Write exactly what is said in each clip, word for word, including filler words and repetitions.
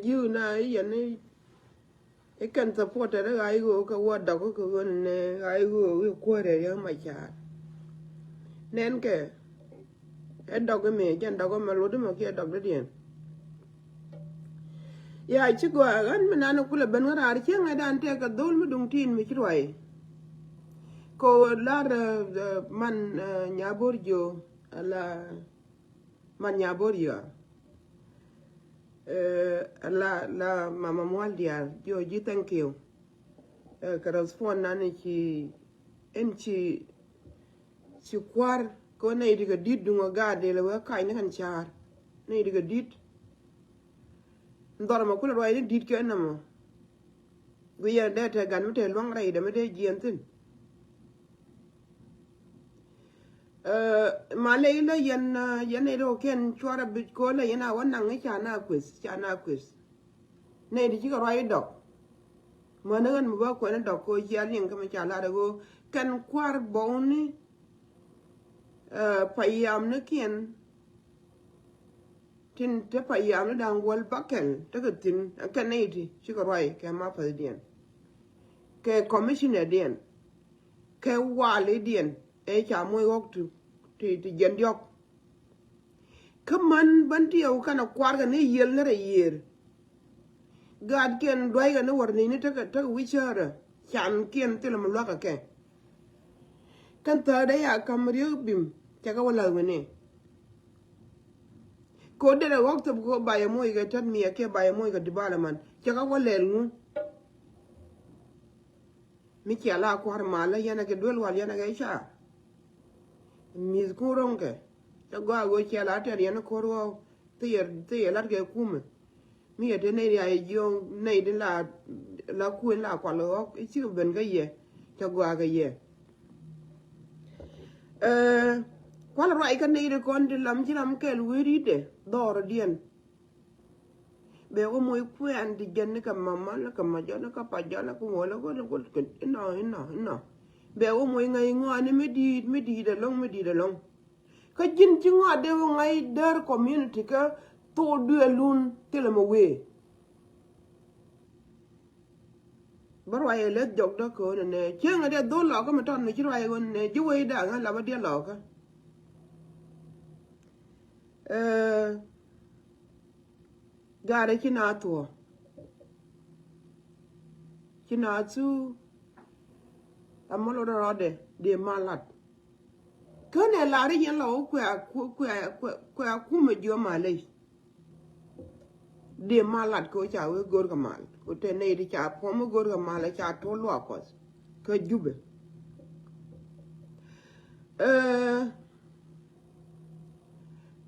Jiw na i̱ yɛn i̱ kɛn supporter i̱ ɣa̱c ɣöö kɛ wä dɔk i̱ kɛ ɣöö ni nɛ ɣa̱c ɣöö i̱ kuäärɛ Riek Machar. Nɛn kɛ ɛ dɔk i̱ mëë jɛn dɔk i̱ mɛ lot i̱ mɛ kiɛ dɔk dɔ̱diɛn. Ya ci gɔaa ɣän mi nan i̱ kulɛ ben ɣän raar cieŋ ɛ dan tɛk kɛ dho̱l mi duŋ tin mi ci ruac. Kɛ ɣöö lar man Nyabor Jiö ala man Nyabor Jiö. La la mama mual diaal jiɔ ji̱ thank you. Kɛ respond nan ci ɛn ci ci kuar kɛ nɛy ti kɛ dit duŋ ɔ gaat dee lɛ wee kac ni kɛn caar nɛy ti kɛ dit. Ndhɔr mɛ kulɛ ruac ni dit kɛ nɛmɔ. Gui yɛn dee tɛ gan mi tɛ luaŋ rɛy dɛ mi dee jiɛn thin. Ma ley la yɛn yɛn nɛy ti kɛ kɛn cuarɛ bi ko̱o̱lɛ yɛn a wä naŋ i̱ ca na kueth ca na kueth. Nɛy ti cikɛ ruac i̱ dɔk. Mäni ɣän mi bä kuɛn i̱ dɔk ko̱o̱c cia liŋ kä mi ca lat i̱ ɣöö kɛn kua̱r bɔwni. Payam ni kiɛn tin te payam ni da̱ŋ wäl bakɛl tekɛ thi̱n kɛ nɛy ti cikɛ ruac kɛ mapäthdiɛn kɛ commissionerdiɛn kɛ walidiɛn ëë ca moc ɣɔ̱k ti ti jiɛn diɔ̱k. Kä män bän ti ɛ wä kɛn ɛ kuarkɛ ni yiël ni rɛy yiëër. Gaatkiɛn dua̱ckɛ ni wär ni̱ni tekɛ tekɛ wi̱c cäärä cankiɛn thilɛ mi luäk kɛ kɛ. Kɛn thäär dee ya ka̱m riek bim cɛ kɛ wä la̱th wi̱ni. Kɛ wä derɛ ɣɔ̱k thop kɛ wä ba yɛ moc kɛ tät miɛ kiɛ ba yɛ moc kɛ development cɛ kɛ wä lɛl ŋu. Mi cia la kua̱r malä yɛn a kɛ duel wal yɛn a kɛ ca. Mi̱th kun ro̱ŋkɛ cɛ gɔaa ɣöö cia la tɛr yɛn ko̱r ɣɔw thiyɛ thiyɛ lat kɛ kumɛ. Mi yɛ te nɛy ria yɛ jiɔŋ nɛy di la la kuën la kual ɣɔk i̱ cikɛ ben kä yɛ cɛ gɔaa kɛ yɛ. Kual ruac kä nɛy di kɔn di lam ci ram kɛl weri dɛ dhɔr diɛn. Bɛ wä moc kuɛn ti jɛn ni kɛ mama ni kɛ ma jɔn ni kɛ pa jɔn ni kɛ ŋuɔl ni kɛ ni kɛ inɔ inɔ inɔ. Bɛ wä moc ŋa̱c ŋɔani mi di̱i̱t mi di̱i̱t ɛlɔŋ mi di̱i̱t ɛlɔŋ. Kä ji̱n ci ŋɔat dee wä ŋa̱c däär community kä thok duëëlun thilɛ mɛ wëë. Bä ruac ɛ leth jɔk dä kɛ ɣän ɛnɛ cieŋ ɛ dee dhol lɔkä mi tɔt mi ci ruac ɛ ɣän ɛnɛ ji̱ wec da̱a̱ŋ ɛ lapä diɛ lɔkä. Ɛ gaarɛ ci na thuɔ̱ ci na thu. Amä lot rɔɔdɛ dee ma lat. Kä nɛ lar i̱ yɛn lɔ wä kuɛ kuɛ kuɛ kuɛ kumɛ jiɔ malec. Dee ma lat kɛ wä ca wee go̱r kɛ mal kɛ wä te nɛy ti ca puɔm wä go̱r kɛ mal ca tuɔl luak kuɔth kä Jubɛ. Ɛ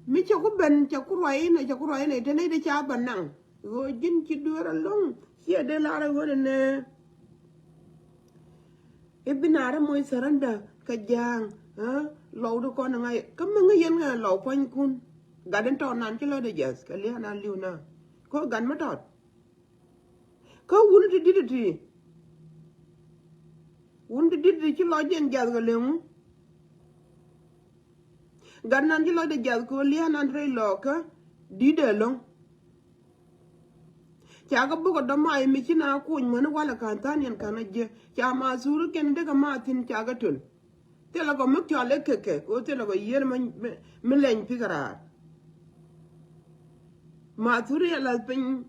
mi cɛ ku ben cɛ ku ruac inɛ cɛ ku ruac inɛ te nɛy ti ca bä naŋ. Ɣöö ji̱n ci dueer ɛlɔ̱ŋ ciɛ dee lar ɛ ɣöö nɛ nɛ. I̱ bi naar ɛ moc surrender kɛ ja̱a̱ŋ. Lɔw di kɔn ŋa̱c kä mi ŋäc yɛn ŋa̱c lɔw puɔ̱nykun. Gat in tɔɔt nan ci lɔcdɛ jiath kɛ lia̱a̱ nan li̱w na. Kä gat mi tɔt. Kä wun ti di̱t ti wun ti di̱t ti ci lɔcdiɛn jiath kɛ leŋu. Gat nan ci lɔcdɛ jiath kɛ lia̱a̱ nan rɛy lɔɔkä di̱t ɛlɔ̱ŋ. Ca kɛ bukɛ dɔ̱mac mi ci na kuny mäni walɛ ka̱n tha̱a̱n yɛn ka̱n a jiɛ ca ma thuri kɛn dee kɛ ma thi̱n ca kɛ töl. Thilɛ kɔ mi cɔal i̱ kekɛ kɛ ɣöö thilɛ kɔ yiër mi lɛny pikɛ raar. Ma thuri a la̱th piny.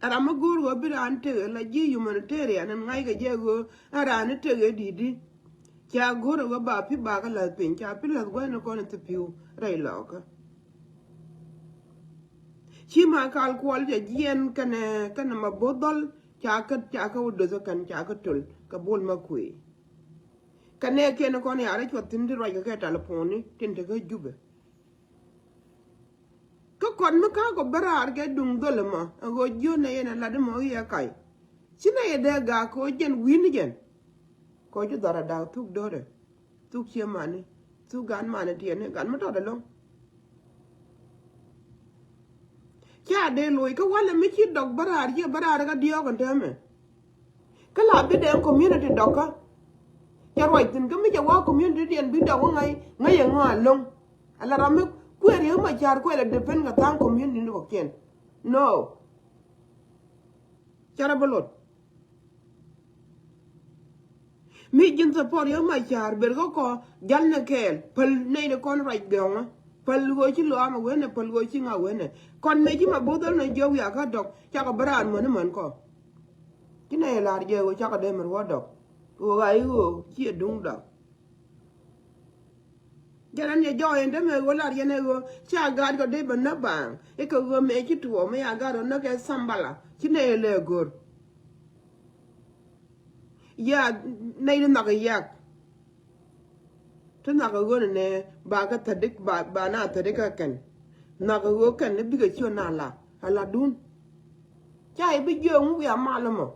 Ɛ ram mi go̱o̱r ɣöö bi raan tekɛ la ji̱ humanitarian ɛn ŋa̱ckɛ jɛ ɣöö ɛ raan i̱ tekɛ di̱t i̱. Ca go̱o̱r ɣöö ba pi̱ ba kä la̱th piny ca pi̱ la̱th gua̱thni kɔn i̱ thipi̱w rɛy lɔɔkä. Ci ma kal kuɔl ca jiɛn kɛnɛ kɛnɛ ma bo̱th dhɔl ca kä ca kä wä do̱th kä kɛn ca kä töl kɛ bol ma kuëë. Kɛ nɛɛkiɛn kɔn ya̱r i̱ cuɔth thi̱n ti ruac kɛ kɛ taliponi tin te kä Jubɛ. Kä kɔn mi ka̱a̱k kɔ bä raar kɛ duŋ dhöl ɛmɔ ɛ ɣöö jiön ɛ yɛn ɛ lat ɛmɔ i̱ ɛ kac. Ci nɛ yɛ dee gaak kɛ ɣöö jɛn wi̱i̱ni jɛn. Kɛ ɣöö ci dhɔr ɛ da̱a̱k thuk do̱rɛ thuk cië mani thuk gan mani tiɛni gan mi tɔt ɛlɔ̱ŋ. Ca dee loc kä walɛ mi ci dɔk bä raar ciɛ bä raar kä diɔ̱ɔ̱k ɛn täämɛ. Kä la bi dee community dɔkä. Cɛ ruac thi̱n kä mi cɛ wä community diɛn bi dɔk wä ŋa̱c ŋäc yɛ ŋa̱ lo̱ŋ. Ala ram mi kueer yɛ ma car kuɛl a depend kɛ tha̱a̱ŋ community ni kɔ̱kiɛn. No. Kärɛ bä lot. Mi ji̱n support yɛ Macar ber kä kɔ jäl ni kɛɛl päl nɛy ni kɔn ruac gɛ̈ŋä. Päl ɣöö ci lɔaam ɛ wen ɛ, päl ɣöö ci ŋa wen ɛ. Kɔn mëë ci Maboth dhɔl ni jiök wiakä dɔk cakɔ bä raan mäni män kɔ. Ci nɛy ɛ la̱r jɛ ɣöö cakɔ dee mɛ ruɔ̱ɔ̱t dɔk. Ɣöö ɣa̱c ɣöö ci ɛ duŋ dɔk. Jɛn an yɛ jɔɔk yɛn te mɛ ɣöö lar yɛn ɛ ɣöö ca gaat kɔ dee bɛ näk baaŋ. I̱ kɛ ɣöö mɛ ci tuɔɔk mɛ ya gaat ɣöö näk kɛ Sambala ci nɛy ɛ lɛ go̱r. Ya nɛy ti nhɔk ɛ yak. Ti nhɔk ɛ ɣöö nɛ ba kɛ thädik ba, ba na thädik kɛ kɛn. Nhɔk ɛ ɣöö kɛn ni bikɛ ciö na la a la dun. Ca i̱ bi jiööŋ wi̱i̱ a mal ɛmɔ.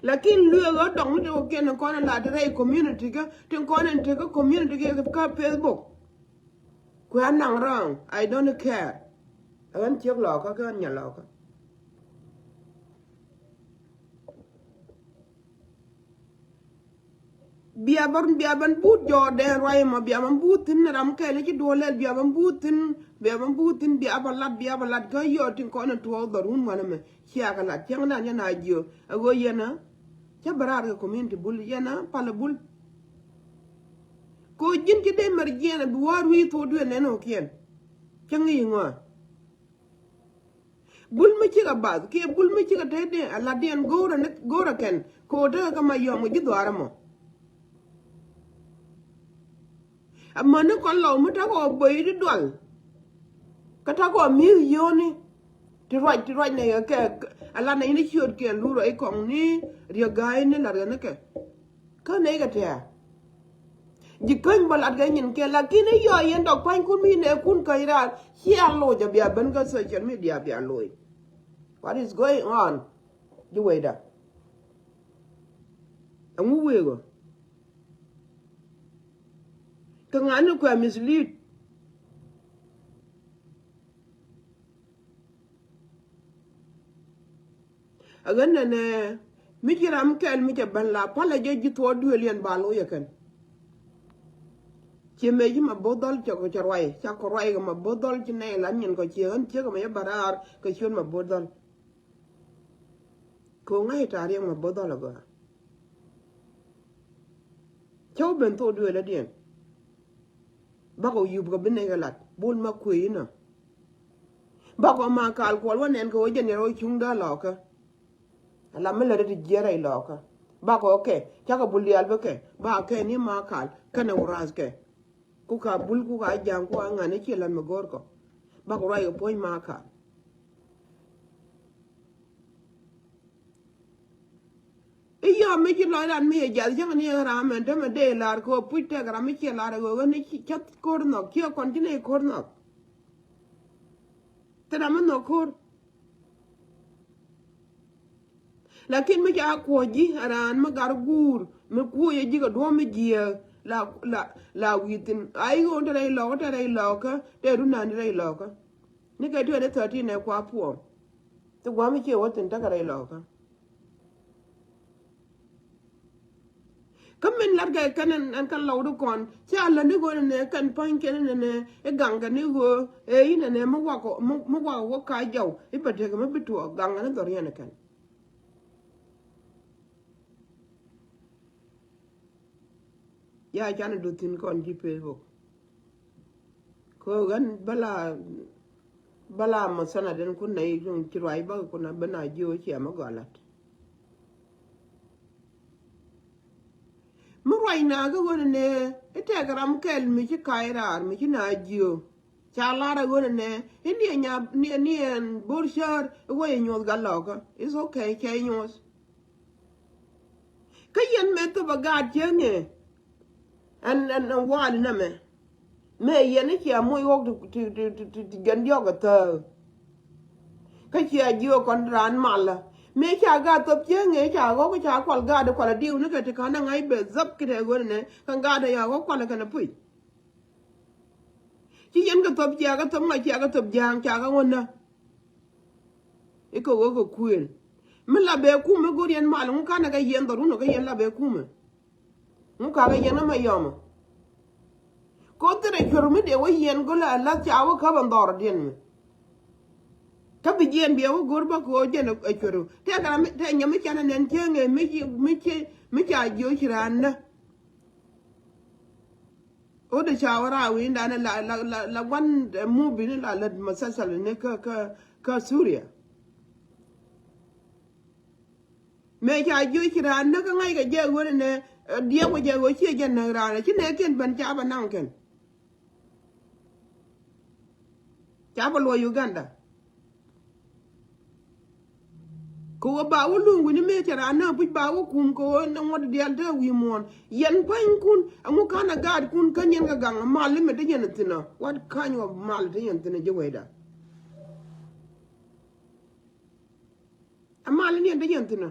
Lakin lueek ɣä dɔŋ ni ti kɔkiɛn tin kɔn in lat rɛy community kä tin kɔn in tekä community kä kä Facebook. Kuɛ anaŋ wrong, I don't care. Ɛ ɣän ciek lɔkä kä ɣän nya lɔkä. Bia bä, bia bän but jɔɔk dɛn ruac ɛmɔ, bia bän but thi̱n ram kɛl i̱ ci duɔl lɛl, bia bän but thi̱n, bia bän but thi̱n, bia bä lat, bia bä lat kä yɔɔt tin kɔn in tuɔɔk dhɔr wun ŋuan ɛmɛ. Cia kɛ lat cäŋ dan yɛn a jiö. A ɣöö yɛn a cä bä raar kɛ community bul, yɛn a palä bul. Ko ji̱n ci dee mɛr jiɛn a bi wa̱a̱ rui̱ thok duël nɛn ɣɔ̱kiɛn. Cäŋ i̱ ŋɔa. Bul mi cikɛ bath kiɛ bul mi cikɛ te diɛn a lat diɛn go̱o̱rä ni go̱o̱rä kɛn kɛ ɣöö tekɛ kä ma yɔm kɛ ji̱ dhuaar ɛmɔ. Amäni kɔn lɔw mi tekɔ böi di dual. Kä tekɔ mi̱i̱th yio̱o̱ni ti ruac ti ruac nɛ kɛ a lat nɛ in ciöötkiɛn lurɔ i̱ kɔŋ ni riek ga̱a̱c ni lat ɣä ni kɛ. Kä nɛy kɛ tɛ̈ɛ̈ ji̱ käny bä lat kɛ nyin kɛn lakin i̱ yɔɔ yɛn dɔk pa̱nykun mi nɛɛkun käny raar. Cia loc a bia ben kä social media bia loc. What is going on? Ji̱ wecda. Ɛŋu wëë ɣöö kɛ ŋa̱n ni kuɛ mislead. A ɣän nɛnɛ mi ci ram kɛl mi cɛ ben la palä jɛ ji̱ thuɔɔk duëël yɛn ba loc ɛ kɛn. Ciɛ mëë ci Maboth Dhɔl cɛ kɔ cɛ ruac ca kɔ ruac kɛ Maboth Dhɔl ci nɛy la nyin kɔ ciɛ ɣän ciek ɛmɛ cɛ bä raar kɛ ciöt Maboth Dhɔl. Kɛ ɣöö ŋa̱c ta̱a̱ riɛk Maboth Dhɔl agɔaa. Cä wä ben thok duëël ɛ diɛn. Bakɔ yup kɛ bi nɛy kɛ lat bul ma kuëë inɔ. Bakɔ ma kal kuɔl wä nɛn kɛ wä jɛn yɛn wä cuŋ dee lɔɔkä. Ala mi lät ti jiɛɛr rɛy lɔɔkä bakɔ kɛ cakɔ bul diaal bikɛ ba kɛ ni ma kal kɛnɛ wä rath kɛ. Ku ka bul ku ka ja̱a̱ŋ ku a ŋa̱n i̱ ciɛ la̱t mi go̱o̱rkɔ. Bak ruac kɛ puɔ̱ny ma ka̱a̱l. I̱ yɔm mi ci lɔc ran mi yɛ jath cäŋ ni ɛ ram ɛn tämɛ dee lar kɛ ɣöö puc tɛk ram mi ciɛ lar ɛ ɣöö ɣän i̱ ci cath ko̱r nhɔk ciɛ kɔn ci nɛy ko̱r nhɔk. Thil ram mi nhɔk ko̱r. Lakin mi ca kuɔ̱c ji̱ a raan mi gar guur mi kuɔ̱c ji̱ kɛ duɔ̱ɔ̱p mi jiääk la, la, la wi̱i̱ thi̱n. A i̱ ɣöö te rɛy lɔkä, te rɛy lɔkä, te run nani rɛy lɔkä. Ni kɛ twenty thirteen ɛ kua puɔ̱ɔ̱m. Ti gua̱a̱m mi ciɛ wä thi̱n tekɛ rɛy lɔkä. Kä min la̱t kɛ kɛn ɛn, ɛn kɛn lɔwdu kɔn ca lät ni ɣöö nɛnɛ kɛn pa̱ny kɛn nɛnɛ i̱ gaŋ kɛn ni ɣöö ɛ i̱ nɛnɛ mi wakɔ, mi, mi wakɔ wä ka jɔw i̱ bɛ tekɛ mi bi tuɔɔk gaŋ kɛn i̱ dhɔriɛn kɛn. Ya can i̱ duth thi̱n kɔn ji̱ Facebook. Kɛ ɣän bä la, bä la mɔ thana den kun nɛy ci ruac bä kun a ben a jiö ciɛ mi gɔlat. Mi ruac na kä ɣöö nɛ i̱ tɛk ram kɛl mi ci kac raar mi ci na jiö. Ca lar a ɣöö nɛ i̱ niɛ nya niɛ niɛ bo̱r cäär i̱ wä i̱ nyuɔth gat lɔkä. It's okay, cɛ nyuɔth. Kä yɛn mëë thop a gaat cieŋ ɛ ɛn, ɛn, ɛn wali nɛmɛ. Mëë yɛn i̱ cia moc ɣɔk ti, ti, ti gɛn diɔk ɛ thääk. Kä cia jiök kɔn raan malä mëë ca gaat thop cieŋ ɛ ca ɣɔk ca kual gaat kual a diw ni kɛ ti ka̱n a ŋa̱c bɛ dhäp ki tɛ ɣöö nɛ kɛ gaat ɛ ya ɣɔk kual kɛn a puc. Ci yɛn kɛ thop cia kɛ thop ŋa̱c cia kɛ thop ja̱a̱ŋ ca kɛ ɣöö nä. I̱ kɛ ɣöö kɛ kuëël mi la bɛ kumɛ go̱r yɛn mal ŋu kanɛ kɛ yɛn dhɔrun ɔ kɛ yɛn la bɛ kumɛ. Ŋu kakɛ yɛn ɣä ma yɔmɔ. Koth thilɛ cuɛr mi dee wä yɛn go̱l a lath ca wä käp ɛn dhɔr diɛn mi. Kä bi jiɛn biɛ wä go̱r bä kɛ ɣöö jɛn ɛ cuɛt ɣöö tɛk ram tɛk nyɛ mi canɛ nɛn cieŋ ɛ mi ci mi ci mi ca jiöc raan nä. Ɣöö dee ca wä raar wi̱i̱ ndan la la la la gua̱n movie ni la lät musalsal ni kä kä kä Suria. Mëë ca jiöc ci raan näk kä ŋa̱ckɛ jɛ ɣöö nɛ diɛk wä jɛ ɣöö ciɛ jɛ näk raan ci nɛɛkiɛn ben ca bä naŋ kɛn. Ca bä luɔc Uganda. Kɛ ɣöö ba wä luŋ wi̱ni mëë cɛ raan nääk puc ba wä kum kɛ ɣöö ni ŋuɔ̱t diaal te wi̱i̱ muɔ̱ɔ̱n. Yɛn pua̱nykun ɛŋu ka̱n ɛ gaatkun kä nyin kɛ gaŋ ɛ mal imɛ te yɛn thi̱n ɔ. What kind of mal te yɛn thi̱n ɔ ji̱ wecda? Ɛ mal in yɛn te yɛn thi̱n ɔ.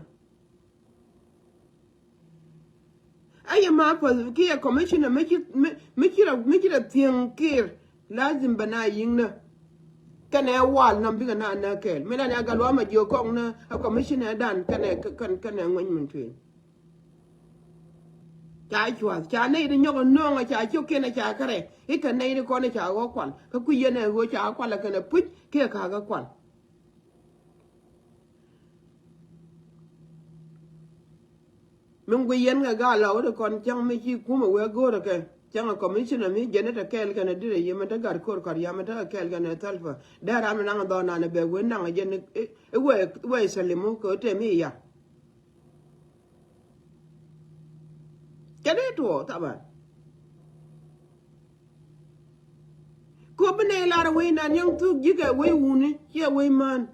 Ɛ yɛ ma path kiɛ commissioner mi ci mi mi ci rɔ mi ci rɔ thieŋ kir lazim bɛ na yiŋnä. Kɛnɛ wal nam bikɛ na na kɛɛl mi dan ya gal wa ma jiök kɔk nä ɛ commissioner dan kɛnɛ kɛn kɛnɛ ŋuɛny min tueŋ. Ca cuath ca nɛy di nyɔk ɛ nööŋ ɛ ca ciök kiɛn ɛ ca kärɛ i̱ kɛ nɛy di kɔn ɛ ca ɣɔ̱ kual kä kui̱ yɛn ɛ ɣöö ca kual ɛ kɛnɛ puc kiɛ ka̱kä kual. Min gui yɛn kɛ gaa lɔk ti kɔn cäŋ mi ci kumɛ wee go̱o̱rɛ kɛ cäŋ ɛ commissioner mi jɛn ɛ te kɛɛl kɛn ɛ dirɛ yɛ mɛ te gat ko̱r kɔr yam mɛ te kɛ kɛɛl kɛn ɛ thälpä dee ram mi naŋ dhɔn nanɛ bɛ wee naŋ jɛn ɛ wee salimu kɛ te mi ya. Cɛ dee tuɔ thaban. Kop bi nɛy lar wec nan yäŋ thuk ji̱kɛ wec wuni ciɛ wec män.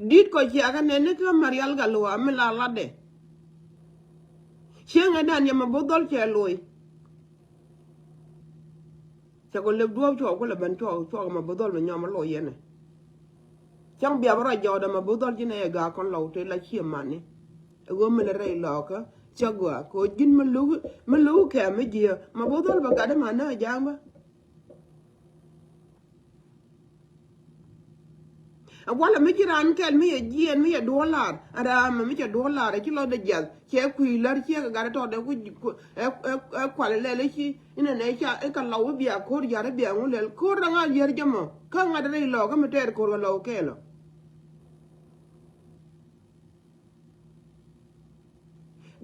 Di̱t kɔ ciakä nɛn ni kä Marial Gatluak mi la latdɛ. Cieŋɛ dan yɛ ma bo̱th dhɔl cɛ loc. Cɛ kɔ lep duɔ̱ɔ̱p cuɔk kulɛ ben cuɔk cuɔk ma bo̱th dhɔl bɛ nyɔm loc yɛnɛ. Cäŋ bia bä rɔ jɔɔdɛ ma bo̱th dhɔl ji̱n ɛ gaak kɔn lɔw te la ciɛ mani. Ɛ ɣöö mi lɛ rɛy lɔɔkä cä gɔaa kɛ ɣöö ji̱n mi lo̱k mi lo̱k kɛm mi jiääk ma bo̱th dhɔl bɛ gat i̱ ma näk ɛ ja̱a̱ŋ bä. Ɛ walɛ mi ci raan kɛl mi yɛ jiɛɛn mi yɛ duɔ̱ɔ̱r laar ɛ raan mɛ mi cɛ duɔ̱ɔ̱r laar ɛ ci lɔcdɛ jiath cɛ kui̱ lär ciɛ kɛ gat ɛ tɔɔdɛ ku ɛ kual ɛ lɛl ɛ ci inɛ nɛ ca ɛ kɛ lɔw i̱ bia ko̱r ja̱r i̱ bia ŋu lɛl ko̱r rɛ ŋa̱ lier jɛ mɔ kä ŋa̱t rɛy lɔɔkä mi tɛɛr ko̱r kɛ lɔw kɛɛl ɔ.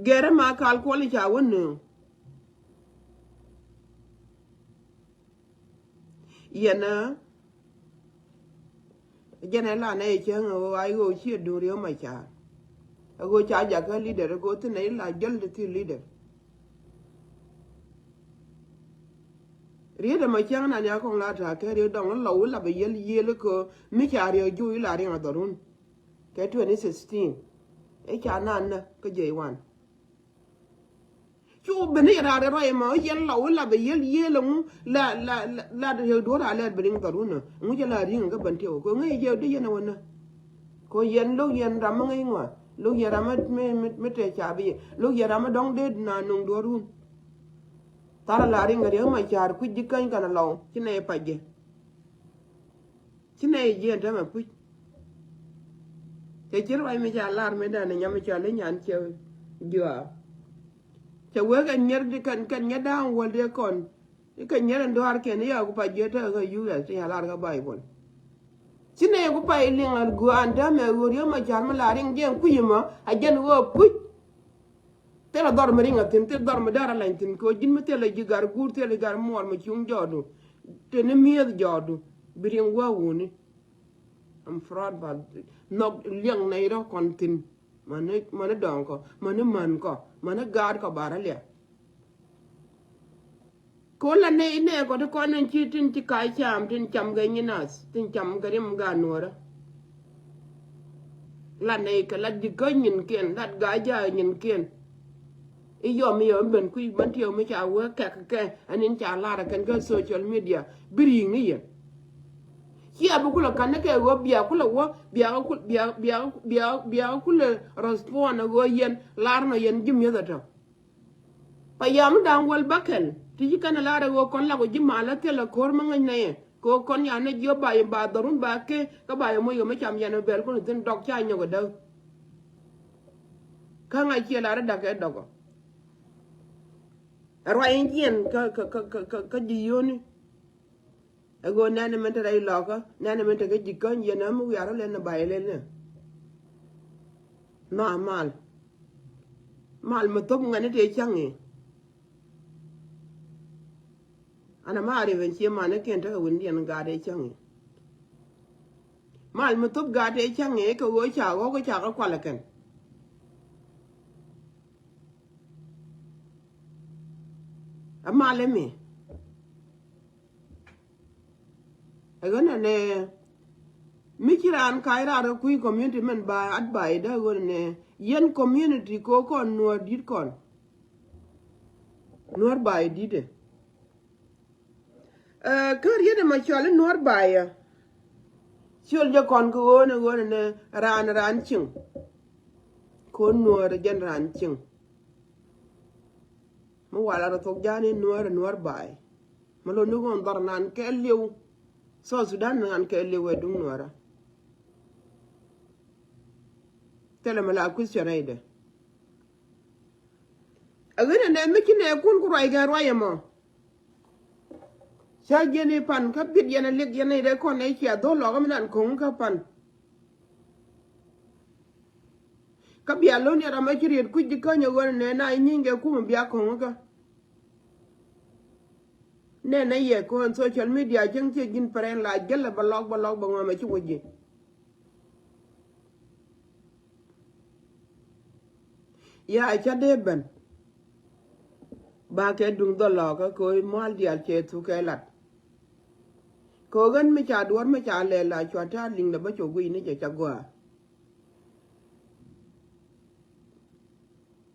Gɛrɛ ma kal kuɔl i̱ ca wä nööŋ. Yɛn ɛ jɛn ɛ la nɛ cäŋ ɛ ɣöö a ɣöö ciɛ duŋ Riek Machar. Ɛ ɣöö ca jakä leader ɛ ɣöö thin ɛ la jäl ti thil leader. Riet ɛ ma cäŋ nan ya kɔŋ la ta̱a̱ kɛ riet dɔŋ lɔ wi̱i̱ la bɛ yɛl yiëël kä mi ca Riek juuc la riŋ a dhɔrun. Kɛ twenty sixteen ɛ ca nan nä kä jɛy wan. Cu ben i̱ raar i̱ ruac ɛmɔ i̱ yɛn lɔw i̱ la bɛ yɛl yiëël ɛŋu la la la la riek duɔ̱ɔ̱r a lɛɛr ben i̱ dhɔr wunä ɛŋu cɛ la ri̱ŋ kä ben tiɛw kɛ ŋäc jɛ di yɛn ɛ wänä. Kɛ yɛn lo̱k yɛn ram mi ŋäc ŋuan lo̱k yɛn ram mi mi mi tɛc ca bi yɛ lo̱k yɛn ram mi dɔ̱ŋ dee na nuŋ duɔ̱ɔ̱r wun. Thar a la ri̱ŋ kɛ riek ma ca̱a̱r kui̱c ji̱ käny kɛn ɛ lɔw ci nɛy pac jɛ. Ci nɛy jiɛn tämɛ puc. Cɛ ci ruac mi ca lar mi dan nyam cɔl i̱ nyan cɛ juaar. Cɛ wek kɛn nyier kɛn kɛn nyier da̱a̱ŋ wäl dee kɔn. I̱ kɛn nyier in duaar kɛn i̱ ya ku pac jiɛ tekɛ kä U S ti ca lar kä Baibol. Ci nɛy ku pac liŋ a gua̱a̱n tämɛ ɣöö Riek Machar mi la riŋ jiɛn kui̱c imɔ a jɛn ɣöö puc. Thilɛ dhɔr mi riŋ a thi̱n thil dhɔr mi däär a lany thi̱n kɛ ɣöö ji̱n mi thilɛ ji̱ gar guur thilɛ gar muɔɔr mi cuŋ jɔɔdu. Teni mi̱eth jɔɔdu bi riŋ wä wuni. I'm proud but nhɔk liɛŋ nɛy rɔ kɔn thi̱n. Mäni mäni dɔ̱ŋ kɔ mäni män kɔ mäni gaat kɔ bar a liak. Kɛ ɣöö la nɛy nɛɛkɔ ti kɔn in ci tin ci kac cam tin cam kɛ nyin nath tin cam kɛ rim gaat nuɔ̱ɔ̱rä. La nɛy kɛ la ji̱ kä nyinkiɛn la gaa ja̱a̱k nyinkiɛn. I̱ yɔm i̱ yɔm ben kui̱ män tiɛw mi ca wee kɛk kɛ ɛn in ca lar ɛ kɛn kä social media bi ri̱i̱ŋ ni yɛn. Cia bi kulɛ ka̱n ni kɛ ɣöö bia kulɛ wä bia bia bia bia kulɛ respond ɛ ɣöö yɛn lar nɔ yɛn ji̱ mi̱eth ɛ tɔ. Pa yam da̱ŋ wäl bäkɛl ti ci kɛn ɛ lar ɛ ɣöö kɔn lak ɣöö ji̱ mal ɛ thil ɛ ko̱r mi ŋäc nɛy ɛ kɛ ɣöö kɔn yan ni jiɔ ba yɛ ba dhɔrun ba kee kä ba yɛ moc ɣöö mi cam yan ɛ bɛl kun thi̱n dɔk ca nyɔk ɛ däk. Kä ŋa̱c ciɛ lar ɛ da̱k ɛ dɔk ɔ. Ɛ ruac in jiɛn kä kä kä kä kä ji̱ yio̱o̱ni. Ɛ ɣöö nɛn min te rɛy lɔkä, nɛn min te kä ji̱ käny yɛn ɛ mi wiarä lɛn ɛ bay lɛn ɛ. Nhɔa mal. Mal mi thop ŋɛn i̱ tëë cäŋ i̱. An a ma rip ɛn cie man i̱ kɛn tekɛ wi̱ndiɛn gaat ëë cäŋ i̱. Mal mi thop gaat ëë cäŋ i̱ kɛ ɣöö ca ɣɔ̱k i̱ ca kä kual ɛ kɛn. A mal imi. Ɛ ɣän ɛnɛ mi ci raan ka̱c raar kä kui̱ community mɛn ba advice dä ɣän ɛnɛ yɛn community ko kɔn nuɔɔr di̱t kɔn. Nuɔɔr ba i̱ di̱t ɛ. Ɛ, kä riet ɛmɔ cɔal i̱ nuɔɔr ba i̱ ɛ. Ciöl jɛ kɔn kä ɣän ɛ ɣän ɛnɛ raan raan cieŋ. Ko nuɔɔr jɛn raan cieŋ. Mi wal a rɔ thok ja̱a̱n i̱ nuɔɔr ɛ nuɔɔr ba i̱. Mi lo̱n ni ɣöö dhɔr nan kɛ liw. South Sudan nan kɛ liw ɛ duŋ nuɔɔrä. Thilɛ mi la question rɛydɛ. A ɣän ɛnɛ mi ci nɛ kun ku ruac kɛ ruac ɛmɔ. Ca jiɛn i̱ pan kä bit yɛn a lik yɛn i̱ rɛ kɔn ɛ cia dho̱l lɔkä mi nan ko̱ŋ kä pan. Kä bia lo̱n yɛ ram ɛ ci riet kuc ji̱ käny ɛ ɣän ɛnɛ na i̱ nyi̱ny kɛ kumɛ bia ko̱ŋ kä. Nɛn ɛ yɛ kɔn social media cieŋ ciɛ ji̱n pɛrɛn la jälɛ bä lɔk bä lɔk bä ŋɔmɛ ci wä ji̱. Ya ca dee ben. Ba kɛ duŋ dhɔl lɔkä kɛ ɣöö mual diaal cɛ thuk kɛ lat. Kɛ ɣöö ɣän mi ca duɔ̱ɔ̱r mi ca lɛl la cua ta̱a̱ liŋdɛ bä cua guiy ni jɛ ca gɔaa.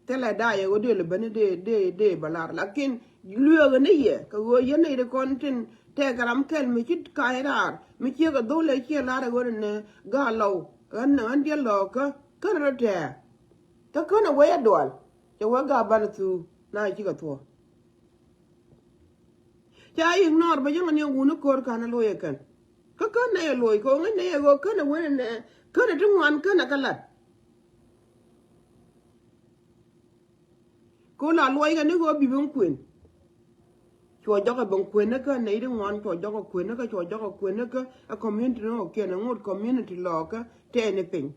Thilɛ da̱a̱ yɛ ɣöö dee lɛ ben dee dee dee bä lar lakin lueekä ni yɛ kɛ ɣöö yɛn nɛy ti kɔn tin tɛkɛ ram kɛl mi ci ka̱a̱c raar mi ciek ɛ dho̱l ɛ ciɛ lar ɛ ɣöö ni gaa lɔw ɣän ɣän diɛl lɔɔkä kän rɔ tɛ̱̈ɛ̱̈. Kä kän ɛ wee ɛ dual cɛ wee gaa banɛ thuuk na cikɛ thuɔ̱k. Ca ignore bä jäŋä ni wuni ko̱r ka̱n ɛ lo̱c ɛ kän. Kä kän nɛ yɛ lo̱c kɛ ɣöö ŋäc nɛ yɛ ɣöö kän ɛ wen ɛ nɛ kän ɛ ti ŋuan kän ɛ kä lat. Kɛ ɣöö la luɔckɛ ni ɣöö bi ben kuën. Cuɔ jɔkɛ ben kuën ni kä nɛy ti ŋuan cuɔ jɔkɛ kuën ni kä cuɔ jɔkɛ kuën ni kä ɛ community ni ɣɔ̱kiɛn ɛ ŋot community lɔɔkä tɛɛni piny.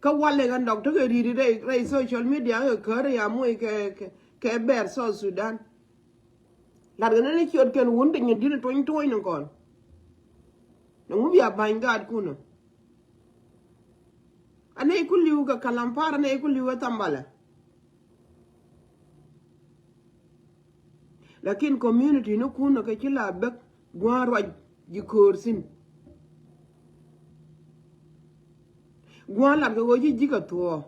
Kä walɛ kɛ nɔk tekɛ ri̱i̱t rɛy rɛy social media kɛ kär ya moc kɛ kɛ kɛ bɛɛr South Sudan. Lat kɛ ni ni ciöt kɛn wun ti nyin di̱t ni tuɔ̱ny tuɔ̱ny ni kɔn. Ni ŋu bia ba̱ny gaat kunä. A nɛy ku li̱w kɛ Kalampar a nɛy ku li̱w kɛ Thambalɛ. Lakin community ni kun kɛ ci la bek gua̱a̱r ruac ji̱ köör thi̱n. Gua̱a̱r lat kɛ ɣöö ci ji̱ kɛ thuɔ̱ɔ̱.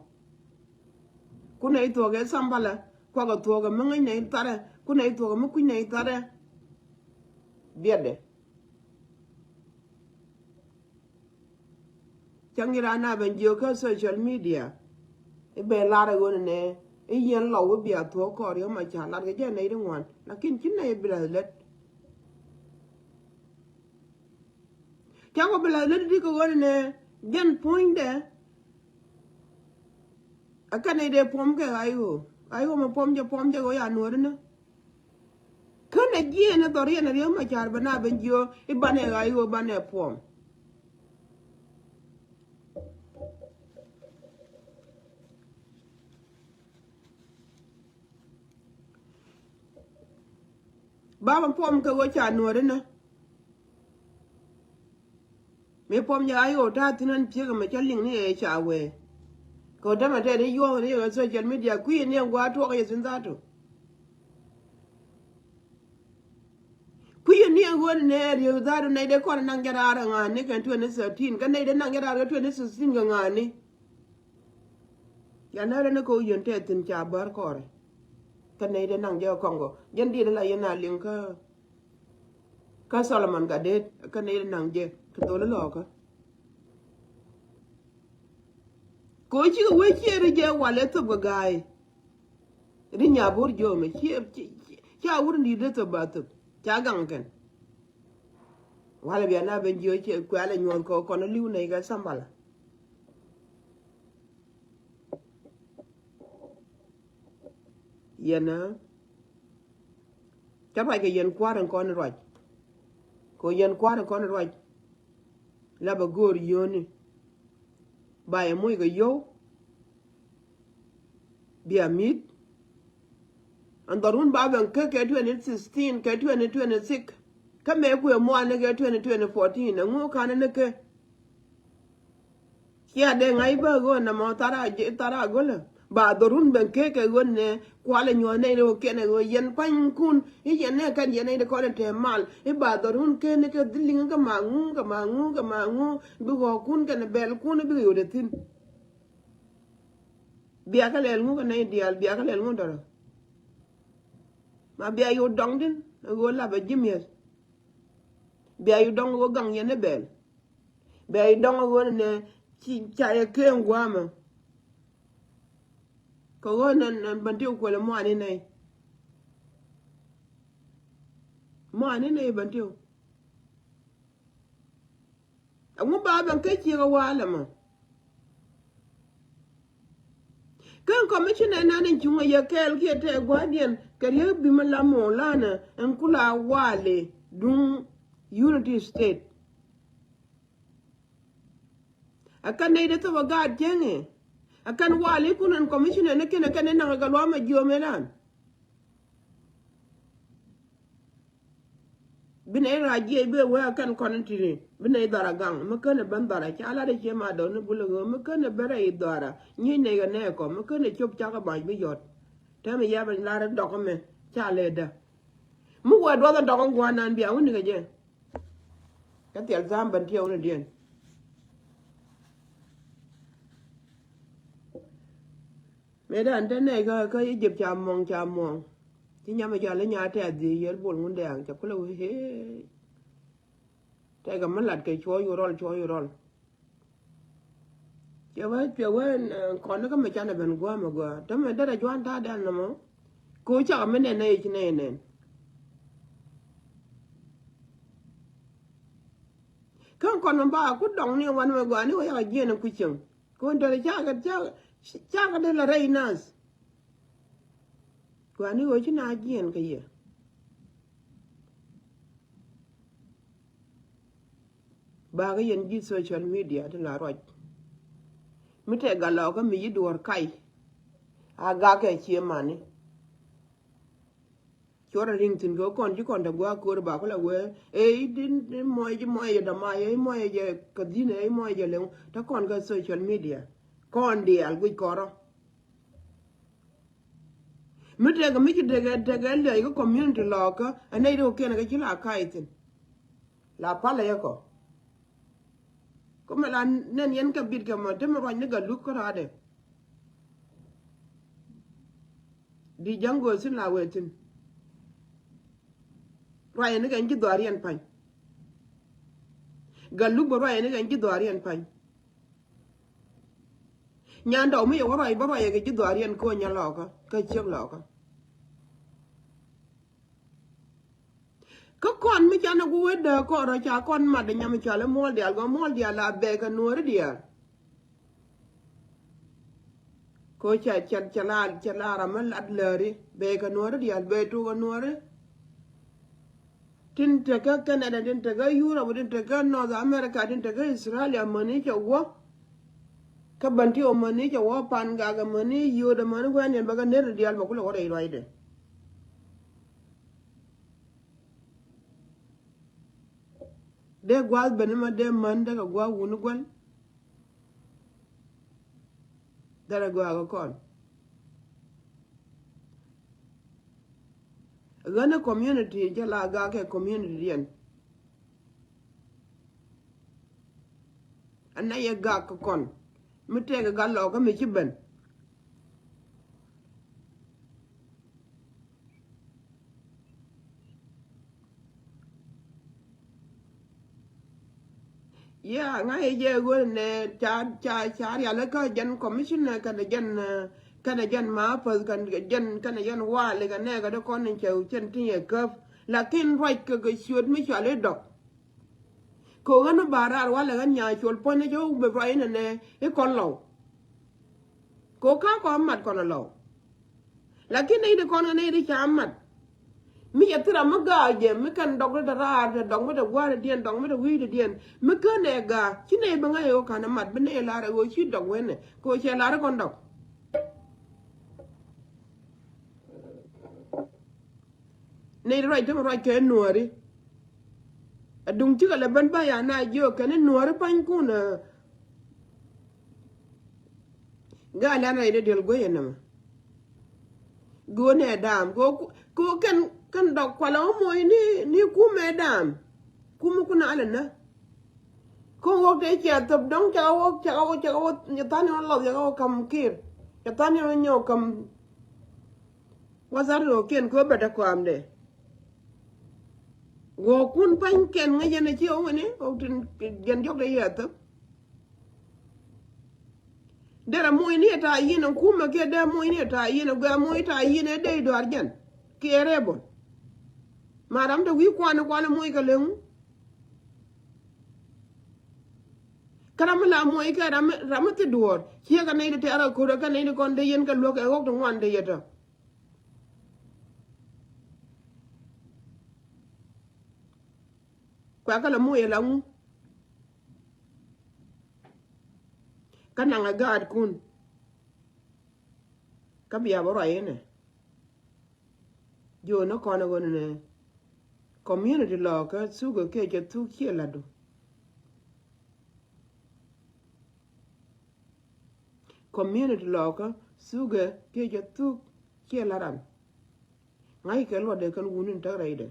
Kun nɛy thuɔ̱ɔ̱k kɛ Thambalɛ kuakɛ thuɔ̱ɔ̱k kɛ mi ŋäc nɛy tharɛ kun nɛy thuɔ̱ɔ̱k kɛ mi kui̱ nɛy tharɛ. Biɛtdɛ. Cäŋ i̱ raan a ben jiök kä social media. I̱ ben lar ɛ ɣöö nɛ i̱ yɛn lɔw i̱ bia thuɔ̱k kɔɔr yɔ̱ ma ca lar kɛ jɛ nɛy ti ŋuan lakin ci nɛy bi la̱th lät. Cäŋ wä bi la̱th lät i̱ ti kɛ ɣöö nɛ jɛn puɔ̱nydɛ. Ɛ kɛn nɛy dee puɔ̱m kɛ ɣa̱c ɣöö ɣa̱c ɣöö mɛ puɔ̱m jɛ puɔ̱m jɛ ɣöö ya nuɔ̱ɔ̱ri ni. Kä nɛ jiɛɛn ɛ dhɔr yɛn ɛ riäm ma ca̱r bɛ na ben jiö i̱ banɛ ɣa̱c ɣöö banɛ puɔ̱m. Ba mɛ puɔ̱m kɛ ɣöö ca nuɔ̱ɔ̱ri ni. Mi puɔm jɛ a yo̱o̱ ta̱a̱ thi̱n ɛn piek ɛmɛ cä liŋ ni ɛ ca wee. Kɛ ɣöö tämɛ tɛt i̱ yuɔ̱ɔ̱ŋ ni yɛ social media kui̱ ni ɛn gua̱a̱r tuɔɔk yɛ thi̱n tha̱a̱tu. Kui̱ ni ɛn ɣöö ni nɛ riek tha̱a̱tu nɛy dee kɔn naŋ jɛ raar ɛ ŋa̱a̱ni kɛn twenty thirteen kä nɛy dee naŋ jɛ raar kɛ twenty sixteen kɛ ŋa̱a̱ni. Yan nä rɛn ni kɛ ɣöö yön tɛt thi̱n ca bär kɔɔrɛ. Kä nɛy dee naŋ jɛ kɔŋ kɔ jɛn diet la yɛn a liŋ kä. Kä Solomon Gatdet kä nɛy naŋ jɛ kɛ dholi lɔɔkä. Kɛ ɣöö cikɛ wee ciɛ ri jɛ wal ɛ thöp kɛ ga̱a̱y. Ri nyabur jiömɛ ciɛ ca wur ni ri thöp ba thöp ca gaŋ kɛn. Walɛ bia na ben jiö ciɛ kuɛ alɛ nyuɔ̱th kɛ kɔn li̱w nɛy kɛ Sambala. Yɛn ɛ cä ruac kɛ yɛn kua̱r in kɔn ruac. Kɛ yɛn kua̱r in kɔn ruac. La bɛ go̱o̱r yio̱o̱ni. Ba yɛ moc kɛ yio̱w. Bia mi̱th. Ɛn dhɔrun ba ben kä kɛ twenty sixteen kɛ twenty twenty-six. Kä mëë kuëë mua̱a̱n ni kɛ twenty twenty fourteen ɛŋu ka̱n ni kɛ. Cia dee ŋa̱c bä ɣöö nɛmɔ thara, thara gölä ba dhorun ben kee kɛ ɣöö nɛ kualɛ nyuɔ̱th nɛy ri wä kiɛn ɛ ɣöö yɛn pa̱nykun i̱ yɛn nɛ kɛn yɛn nɛy ri kɔn ɛ tɛɛ mal i̱ ba dhorun kee ni kɛ dhil liŋ kɛ ma ŋu kɛ ma ŋu kɛ ma ŋu bi ɣɔɔkun kɛn bɛlkun bikɛ yot ɛ thi̱n. Biakɛ lɛl ŋu kɛ nɛy diaal biakɛ lɛl ŋu dɔrɔ. Ma bia yot dɔŋ tin ɛ ɣöö lapɛ ji̱ mi̱eth. Bia yot dɔŋ ɣöö gaŋ yɛn ni bɛl. Bɛ i̱ dɔ̱ŋ ɣöö nɛ ci ca yɛ ken gua̱a̱mä. Kɛ ɣöö nɛ nɛ bän ti kuɛlɛ muani nɛy. Muani nɛy bän ti. Ɛŋu ba bɛn kä ciek ɛ wa̱a̱ lɛ mɔ. Kä commissioner nan in cuŋ ɛ yɛ kɛɛl kiɛ tɛ gua̱a̱diɛn kɛ riek bi mi la muɔ̱ɔ̱ŋ lanɛ ɛn kula wa̱a̱ lɛ duŋ Unity State. Ɛ kɛn nɛy dee thop ɛ gaat cieŋ ɛ. Ɛ kɛn wal i̱ kun ɛn commissioner ni kiɛn ɛ kɛn ɛ naŋ ɛ kɛ luaam ɛ jiöm ɛ ran. Bi nɛy rac jiɛc bi ɛ wee ɛ kɛn kɔn in ti̱ti̱ bi nɛy dhɔr ɛ gaŋ mi kän ɛ ben dhɔr ɛ ca lat ɛ cie ma dɔ̱r ni bul ɛ ɣöö mi kän ɛ ben rɛy dhɔr ɛ nyiec nɛy kɛ nɛɛkɔ mi kän ɛ cop cak ɛ ba̱ny bi yɔt. Täämɛ yap ɛ lar ɛ dɔk ɛmɛ ca lɛ dä. Mi wee duɔth ɛ dɔk ɛn gua̱a̱r nan bia wä nikɛ jɛ. Kä thiɛl tha̱a̱ŋ bän tiɛw ni diɛn. Mëë dan te nɛy kä kä Egypt ca muɔ̱ŋ ca muɔ̱ŋ. Ci nyam i̱ ca lä nya tɛth dhiec yɛr bol ŋun dɛɛŋ ca kulɛ wee hee. Tɛkɛ mi lat kɛ cuɔ̱ɔ̱c yu rɔl cuɔ̱ɔ̱c yu rɔl. Cuɛ wee cuɛ wee kɔn ni kä mi canɛ ben gua̱a̱m ɛ gua̱a̱ te mi derɛ juan ta̱a̱ dan nɔmɔ. Kɛ wee cakɛ mi nɛn nɛy ci nɛy nɛn. Kä kɔn mi ba ku dɔŋ ni wan mi gua̱a̱ ni wee yakɛ jiɛn in ku cieŋ. Kɛ wee derɛ cakɛ cakɛ cakɛ derɛ la rɛy nath. Gua̱a̱ ni wee ci na jiɛn kɛ yɛ. Bakä yɛn ji̱ social media ti la ruac. Mi tɛk gat lɔkä mi yi duɔ̱ɔ̱r kac. A gakɛ cie mani. Cuɔrɛ riŋ thi̱n kɛ kɔn ci kɔn te gua̱a̱k ko̱r ba kulɛ wee ɛ i̱ din muɔc i̱ muɔc jɛ dama i̱ muɔc jɛ kɛ dhi̱n ɛ i̱ muɔc jɛ leŋ te kɔn kɛ social media. Kɔn diaal guic kɔrɔ. Mi tekɛ mi ci tekɛ tekɛ liɔc kä community lɔɔkä ɛ nɛy ti kɔ̱kiɛn kɛ ci la ka̱a̱c thi̱n. La palɛ yɛ kɔ. Kä mɛ la nɛn yɛn kɛ bit kɛ mɔ te mi ruac ni Gatluak kä raadɛ. Di ja̱ŋ gööl thi̱n la wee thi̱n. Ruac ni kɛn ji̱ dhɔaar yɛn pa̱ny. Gatluak bä ruac ni kɛn ji̱ dhɔaar yɛn pa̱ny. Nyan dɔw mi yɛ wä ruac bä ruac yɛ kɛ ji̱ dhɔaar yɛn ko̱ nyɛ lɔkä kä ciek lɔkä. Kä kɔn mi canɛ ku wet dee kɔn rɔ ca kɔn mat dee nyam i̱ cɔal i̱ muɔl diaal gɔaa muɔl diaal la bɛɛkɛ nuɔ̱ɔ̱ri diaal. Ko ca ca ca la ca la ram mi lat lääri bɛɛkɛ nuɔ̱ɔ̱ri diaal bɛɛ tuukɛ nuɔ̱ɔ̱ri. Tin tekä Canada tin tekä Europe tin tekä North America tin tekä Australia mäni cɛ wä. Kä bän ti ɔ mäni cɛ wä pan gak ɛ mäni yio̱o̱t ɛ mäni gua̱n yɛn bɛ kɛ ner diaal bɛ kulɛ wä rɛy ruacdɛ. Dee gua̱a̱th ben ima dee män dee kɛ gua̱a̱th wuni gua̱n. Dee rɛ gua̱a̱th kɛ kɔn. Ɣän ɛ community jɛ la gak kɛ community diɛn. Anɛ yɛ gak kɛ kɔn mi tɛk ɛ gat lɔkä mi ci ben. Yeah, ŋa̱c jɛ ɣöö nɛ ca ca ca rialikä jɛn commissioner kɛnɛ jɛn kɛnɛ jɛn mapäth kɛnɛ jɛn kɛnɛ jɛn wali kɛ nɛɛkɛ dee kɔn in cɛ cɛn tin yɛ käp. Lakin ruac kɛ kɛ ciöt mi cuali dɔk. Kɛ ɣän ba raar walɛ ɣän nya col puɔ̱nyɛ cä wä bɛ ruac inɛ nɛ i̱ kɔn lɔw. Kɛ ɣä ka̱a̱kɔ mat kɔn alɔw. Lakin nɛy ti kɔn kɛ nɛy ti ca mat. Mi cɛ thil ram mi gaak jɛ, mi kɛn dɔk ti te raar, te dɔk mi te gua̱a̱r diɛn, dɔk mi te wi̱i̱ diɛn. Mi kän ɛ gaak, ci nɛy bi ŋa̱c ɛ ɣöö ka̱n ɛ mat, bi nɛy lar ɛ ɣöö ci dɔk wen ɛ, kɛ ɣöö cɛ lar ɛ kɔn dɔk. Nɛy ti ruac te mi ruac kɛ nuɔ̱ɔ̱ri. Aduŋ cikɛ lɛ ben ba ya na jiök kɛn nuɔ̱ɔ̱ri panykun ɛ. Gaa lɛn rɛy dee diɛl guec ɛnɛmɛ. Go̱o̱n ɛ daam kɛ kɛ kɛn kɛn dɔk kualɛ wä moc ni ni kumɛ daam. Kumɛ kun alɛ nä. Kä wok te cia thop dɔŋ ca wok ca wok ca wok nyɛ than yɔn lɔth ca wok kam kir. Nyɛ than yɔn nyɛ wok kam. Wasar ni wok kiɛn kɛ wä bɛ te kɔamdɛ. Wok kun pany kɛn ŋäc yɛn a ci wok ni wok tin jɛn jɔk te yɛ thop. Derɛ moc ni ɛ ta̱a̱ yin ɛ kumɛ kiɛ derɛ moc ni ɛ ta̱a̱ yin ɛ guɛ moc ta̱a̱ yin ɛ dee i̱ duaar jɛn kiɛ rɛɛbɔl. Ma ram te wi̱i̱ kuan ɛ kuan ɛ moc kɛ leŋ. Kä ram mi la moc kɛ ram mi ram mi thi duɔ̱ɔ̱r ciɛ kɛ nɛy ti tɛɛr ɛ ko̱r ɛ kɛ nɛy ti kɔn dee yɛn kɛ luäk ɛ ɣɔk ti ŋuan dee yɛ tɔ. Kuɛ kɛ la moc ɛ la ŋu. Kä naŋ ɛ gaatkun. Kä bia bä ruac inɛ. Jiö ni kɔn ɛ ɣöö ni nɛ community lɔɔkä thuk ɛ kiɛ cɛ thuk ciɛ la̱tdu. Community lɔɔkä thuk ɛ kiɛ cɛ thuk ciɛ la̱t ran. Ŋa̱c kɛ luɔtdɛ kɛn wuni ni täk rɛydɛ.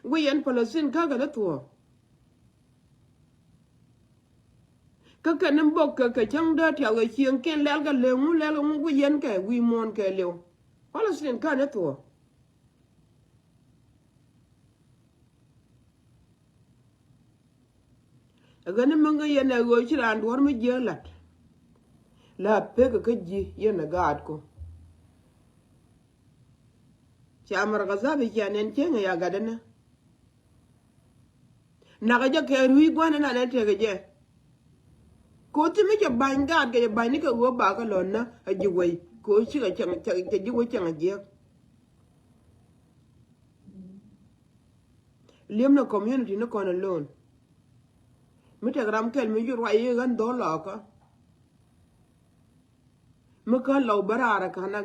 Guic yɛn Palestine kä kɛ ni thuɔ̱ɔ̱. Kä kɛn ni bok kɛ kɛ cäŋ dee tiaw kɛ cieŋ kiɛn lɛl kɛ lëŋ ŋu lɛl kɛ ŋu guic yɛn kɛ wi̱i̱ muɔ̱ɔ̱n kɛ liw. Palestine kä ni thuɔ̱ɔ̱. Ɛ ɣän ni mäŋ kä yɛn ɛ ɣöö ci raan duɔ̱ɔ̱r mi jiääk la̱t. La pek kä ji̱ yɛn ɛ gaatku. Ca mɛr kä thapi cia nɛn cieŋ ɛ ya gatdä ni. Nakä jɛ kɛ rui̱ gua̱n ɛn anɛ tekɛ jɛ. Kothi mi cɛ ba̱ny gaat kɛ jɛ ba̱ny ni kɛ ɣöö bakä lɔ̱n nä a ji̱ wei kothi cikɛ cɛ ji̱ wei cɛŋ a jiäk. Li̱em ni community ni kɔn alone. Mi tek ram kɛl mi ju ruac i̱ ɣän dho̱l lɔkä. Mi kä lɔw bä raar ka̱n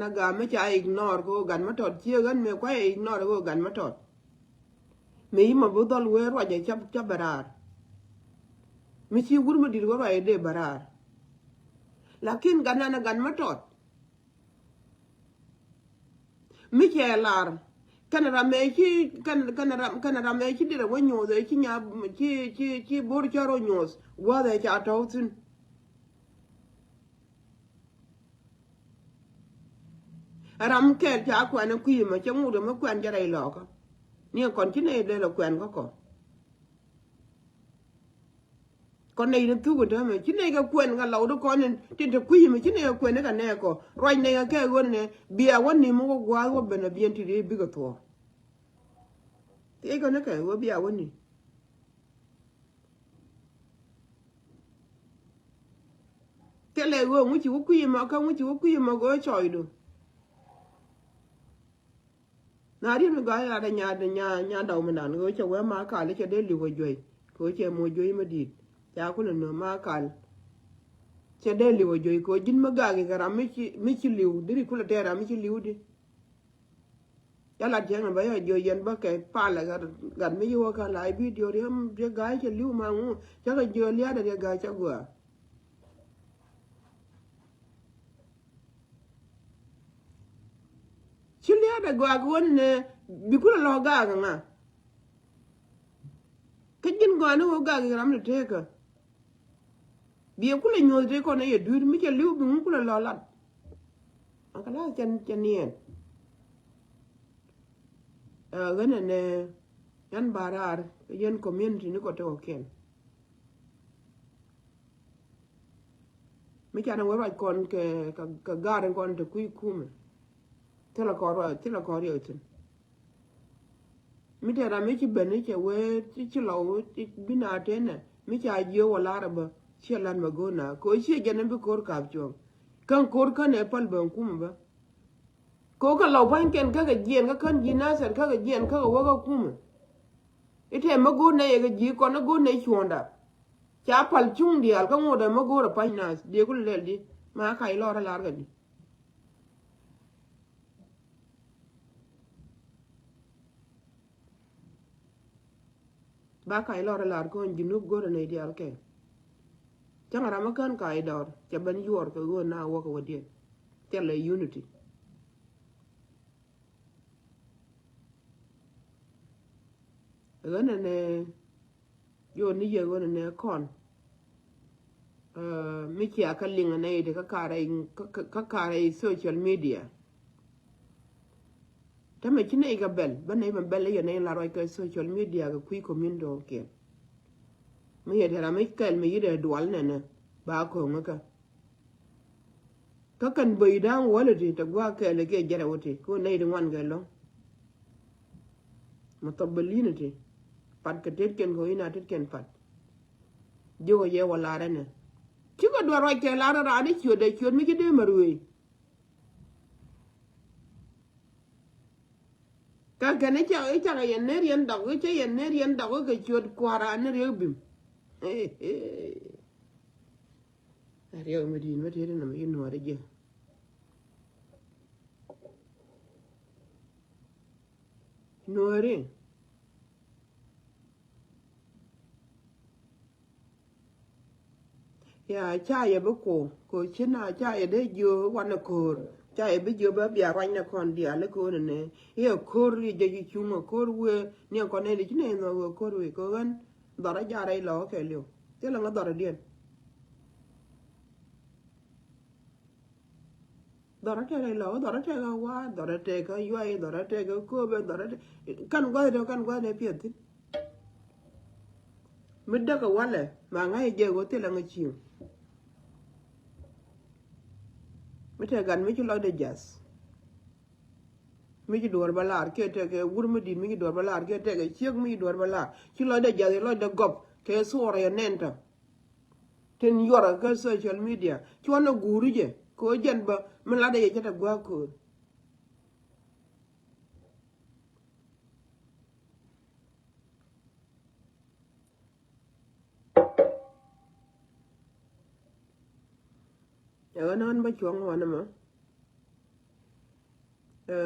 a ga̱ mi ca ignore kɛ ɣöö gat mi tɔt cië ɣän mëë kuay ignore kɛ ɣöö gat mi tɔt. Mëë yimɔ bi dhɔl wee ruacɛ ca bɛ raar. Mi ci wur mi di̱t wä ruacɛ dee bɛ raar. Lakin gat nan a gat mi tɔt. Mi cɛ lar kɛn ram ëë ci kɛn kɛn ram kɛn ram ëë ci dirɛ wä nyoth ëë ci nya ci ci ci bor cä rɔ nyoth gua̱th ëë ca tɔw thi̱n. Ram kɛl ca kuɛn kui̱ mɛ cɛ ŋut mɛ kuɛn jɛ rɛy lɔkä. Ni kɔn ci nɛy lɛl kuɛn kä kɔ. Kɔn nɛy ni thuk in täämɛ ci nɛy kɛ kuɛn kɛ lɔw di kɔn in tin te kui̱ mɛ ci nɛy kɛ kuɛn ni kɛ nɛɛkɔ ruac nɛy kɛ kɛ ɣöö nɛ bia wä ni mi wä gua̱a̱th wä ben a bien ti ri bikɛ thuɔ̱ɔ̱r. Thiec kɔn ni kɛ ɣöö bia wä ni. Thilɛ ɣöö ŋuci wä kui̱ mɔ kä ŋuci wä kui̱ mɔ ɣöö cɔydu. Na riet mi gɔaa lat ɛ nya nya nya daw mi nan kɛ ɣöö cɛ wee ma kal cɛ dee li̱w ɛ juey kɛ ɣöö cɛ moc juey mi di̱i̱t. Ca kulɛ nöö ma kal cɛ dee li̱w ɛ juey kɛ ɣöö ji̱n mi gak kɛ ram mi ci mi ci li̱w diri kulɛ tɛɛr ram mi ci li̱w di. Ca lat cɛ ŋa bä yɔ juey yɛn bä kɛ palɛ gat mi ci wä kal la i̱ bidio riɛm riek ga̱a̱c cɛ li̱w ma ŋu cä kɛ jiö lia̱a̱dɛ riek ga̱a̱c cä gɔaa. Ci lia̱a̱dɛ gɔaa kɛ ɣöö ni nɛ bi kulɛ lɔ gaak ŋa. Kä ji̱n gɔaa ni ɣöö gaak kɛ ram ni tekä. Biɛ kulɛ nyuɔ̱th tëë kɔn ɛ yɛ dui̱r mi cɛ li̱w bi ŋun kulɛ lɔ lat. Aŋkɛ la cɛn cɛn yɛn. Ɛ ɣän ɛnɛ yɛn ba raar yɛn community ni kɔ tekɔ kiɛn. Mi canɛ wä ruac kɔn kɛ kɛ ga̱a̱r in kɔn te kui̱ kumɛ. Thilɛ kɔn ruac thilɛ kɔn riɛk thi̱n. Mi te ram mi ci ben i̱ cɛ wee ci lɔ wee bi na tenɛ mi ca jiö wä lar ɛ bä ciɛ lat mɛ go̱o̱r na ko̱ ciɛ jɛn in bi ko̱r ka̱p cuɔ̱ŋ. Kä ko̱r kän ɛ päl bä kumɛ bä. Kɛ ɣöö kɛ lɔw pa̱ny kɛn kä kɛ jiɛn kä kän ji̱ Nasir kä kɛ jiɛn kä kɛ wä kä kumɛ. Itɛ mi go̱o̱r nɛ yɛ kɛ ji̱ kɔn i̱ go̱o̱r nɛ cuɔ̱ɔ̱ŋda. Ca pal cuŋ diaal kä ŋot ɛ mi go̱o̱r ɛ pa̱ny Nasir diɛ ku lɛl di. Ma kac lɔr ɛ lar kɛ di. Ba kac lɔr ɛ lar kɔn Junub go̱o̱r ɛ nɛ diaal kɛ. Cäŋ ram mi kän kac dɔr cɛ ben yuɔr kɛ ɣöö na wä kɛ wädiɛn. Thilɛ unity. Ɣän ɛnɛ yɔ ni yɛ ɣän ɛnɛ kɔn. Ɛ, mi cia kä liŋ ɛnɛ iti kä karɛ, kä, kä, kä karɛ social media. Tämɛ ci nɛy kɛ bɛl bä nɛy mɛ bɛl i̱ yɛ nɛy la ruac kɛ social media kɛ kui̱ community kiɛn. Mi yɛ dee ram mi kɛl mi yit ɛ dual nɛnɛ ba ko̱ŋä kä. Kä kɛn böi da̱a̱ŋ wäl iti tɛ gua̱a̱k kɛɛl kiɛ jɛrɛ wä ti kɛ wä nɛy ti ŋuan kɛ lo̱ŋ. Mɛ thɔp bä li̱n iti pat kɛ tet kɛn kɛ wä in a tet kɛn pat. Ji̱ wä yɛ wä lar ɛnɛ. Cikɛ dual ruac kɛ lar raan i̱ ciöt dee ciöt mi ci dee mär wee. Kä kɛn i̱ cak, i̱ cak yɛn ner yɛn dɔk, i̱ cak yɛn ner yɛn dɔk i̱ kɛ ciöt kua̱r a ni riek bim. Riek mi di̱i̱t mi tiet inɔ mi ci nuɔɔri jiɛ. Nuɔɔri. Ya ca yɛ bi kuɔk kɛ ci na ca yɛ dee jiö wanɛ ko̱o̱r. Ca yɛ bi jiö bä bia ruacnɛ kɔn diaal i̱ ko̱o̱r inɛ i̱ ɛ ko̱o̱r i̱ jɛ ji̱ cuŋ ɛ ko̱o̱r wee ni ɛ kɔn nɛ di ci nɛ inɔ wee ko̱o̱r wee kɛ ɣän. Dhɔrä ja̱ rɛy lɔkä kɛ liw thilɛ ŋä dhɔrä diɛn. Dhɔrä tɛk rɛy lɔkä, dhɔrä tɛk kä wa̱a̱, dhɔrä tɛk kä yuay, dhɔrä tɛk kä köpɛ, dhɔrä tɛk kän gua̱th tɔ̱ kän gua̱th nɛ piɛth thi̱n. Mi däk kɛ walɛ ma ŋa̱c jɛ ɣöö thilɛ ŋä ciëŋ. Mi tɛk gat mi ci lɔcdɛ jath. Mi ci duɔ̱ɔ̱r bä lar kiɛ tɛk kɛ wur mi di̱t mi ci duɔ̱ɔ̱r bä lar kiɛ tɛk kɛ ciek mi ci duɔ̱ɔ̱r bä lar ci lɔcdɛ jath lɔcdɛ gɔp kɛ thuɔrɛ yɛ nɛn tɔ. Tin yuɔrɛ kä social media cuɔn ɛ guuri jɛ kɛ ɣöö jɛn bä mi latdɛ yɛ cä tɛ gua̱a̱k köör. Ɛ ɣän ɣän bä cuɔ̱ŋ wanɛ mɔ. Ɛ,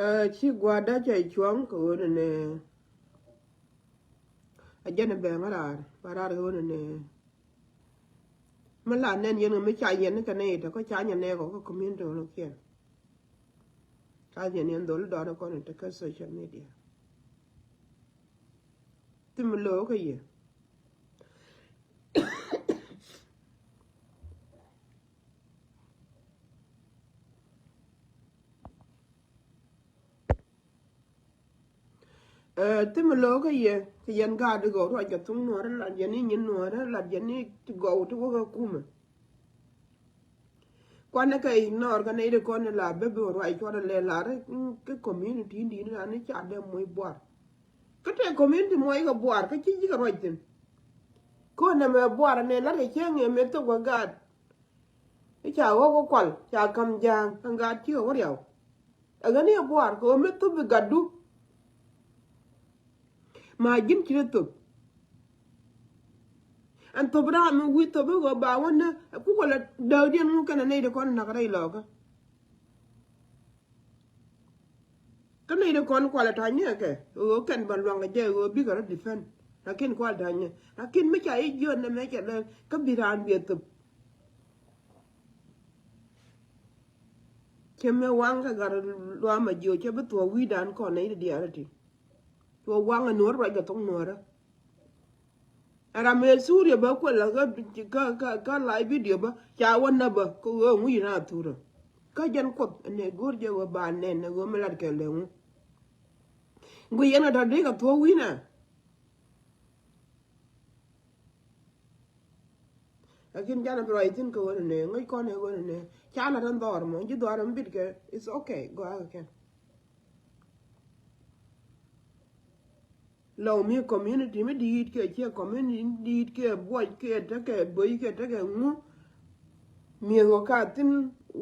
Ɛ, ci gua̱a̱r da̱ cɛ cuɔ̱ŋ kɛ ɣöö nɛnɛ. A jɛn ɛ bɛ̈ɛ̈ŋ a raar ba raar kɛ ɣöö nɛnɛ. Mi la nɛn yɛn ɣä mi ca yɛn ni kɛ nɛy tɛ kä ca nyɛ nɛɛk ɔ kä community ɣä kiɛn. Ca yɛn yɛn dhol dɔɔr kɔn in te kä social media. Thim mi lo̱o̱ kä yɛ. Ɛ, thim mi lo̱o̱ kä yɛ kɛ yɛn gaat di gɔw ruac kɛ thuŋ nuɔ̱ɔ̱rä lat yɛn ni nyin nuɔ̱ɔ̱rä lat yɛn ni ti gɔw ti wä kä kumɛ. Kuanɛ kɛ ignore kɛ nɛy ti kɔn ni la bebe ruac cuɔt ilɛ lar, mm, kä community in di̱i̱t ran ni ca dee moc buar. Kä tɛ community muɔc kɛ buar kä ci ji̱ kɛ ruac thi̱n. Kɔn nɛmɛ buar nɛ lat kɛ cäŋ ɛ mëë thok kɛ gaat. I̱ ca ɣɔ̱k kɛ kual ca ka̱m ja̱a̱ŋ kɛ gaat cikɛ wä riaw. Ɛ ɣän i̱ ɛ buar kɛ ɣöö mi thop i̱ gatdu. Ma ji̱n ci rɛ thop. Ɛn thop raam mi wi̱i̱ thop i̱ ɣöö ba wä nä ɛ kukɛ lɛ dääkdiɛn ŋu kɛnɛ nɛy ti kɔn näk rɛy lɔɔkä. Kä nɛy ti kɔn kualɛ ta̱nyni kɛ ɣöö kɛn bä luaŋ kɛ jɛ ɣöö bikɛ rɔ defend. Lakin kualɛ ta̱nyni. Lakin mi ca i̱ jiöt nɛmɛ cɛ lɛ kä bi raan biɛ thop. Cɛ mɛ waŋ kɛ gat luaam a jiö cɛ bi thuɔ̱k wi̱i̱dan kɔn nɛy ti diaal ti. Cuɔ waŋ a nuɔ̱ɔ̱r ruac kɛ thok nuɔ̱ɔ̱rä. Ɛ ram mëë Suria bä kuɛl kä, kä, kä, kä live video bä ca wä nä bä kä ɣöö ŋuc na thurä. Kä jɛn Kuoth ɛn ɛ go̱o̱r jɛ ɣöö ba nɛn ɛ ɣöö mi lat kɛ lɛ ŋu. Guic ɛn ɛ tɔ̱ dee kɛ thuɔ̱k wi̱i̱na. Lakin canɛ bi ruac thi̱n kɛ ɣöö nɛ ŋäc kɔn ɛ ɣöö nɛ ca la tän dhɔr mɔ ji̱ dhɔr mi bit kɛ. It's okay, gɔaa kɛ kɛn. Lɔw mi community mi di̱i̱t kɛ ciɛ community di̱i̱t kɛ buɔc kɛ tekɛ böc kɛ tekɛ ŋu. Mi̱eth kɔ ka thi̱n,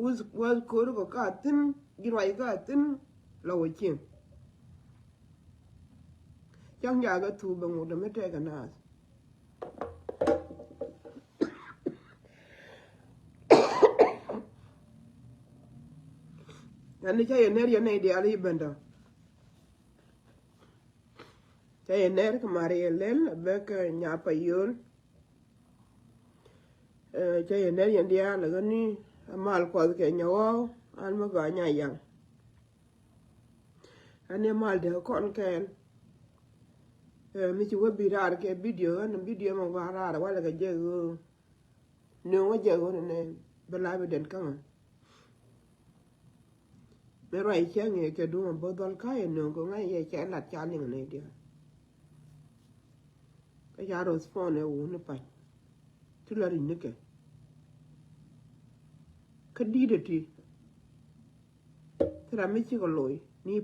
wuth, wuth ko̱r kɔ ka thi̱n, ji̱ ruac ka thi̱n, lɔw ɛ cieŋ. Cäŋ jakä thuk bɛ ŋut mi tekɛ naath. Ɛn ni ca yɛ ner yɛ nɛy diaal i̱ bɛndä. Ca yɛ ner kɛ Mariel Lel, a bek kɛ Nya Payol. Ɛ, ca yɛ ner yɛn diaal, a ɣän ni a mal kuɔth kɛ Nya Ɣɔw, an mi gɔaa Nya Yaŋ. An ni mal dee kɔn kɛɛl. Ɛ, mi ci wä bi raar kɛ video, ɛn video mɛ gɔaa raar walɛ kɛ jɛ ɣöö nööŋ wä jɛ ɣöö nɛ bɛ la bi den käŋä. Mi ruac cäŋ yɛ kɛ duŋ a bä dhɔl ka yɛ nööŋ kɛ ŋa̱c yɛ cɛ lat ca liŋ nɛ diaal. Kä ca respond ɛ wuni pa̱ny. Ti la ri̱c ni kɛ. Kä di̱t ɛ ti. Thil ram mi cikɛ loc.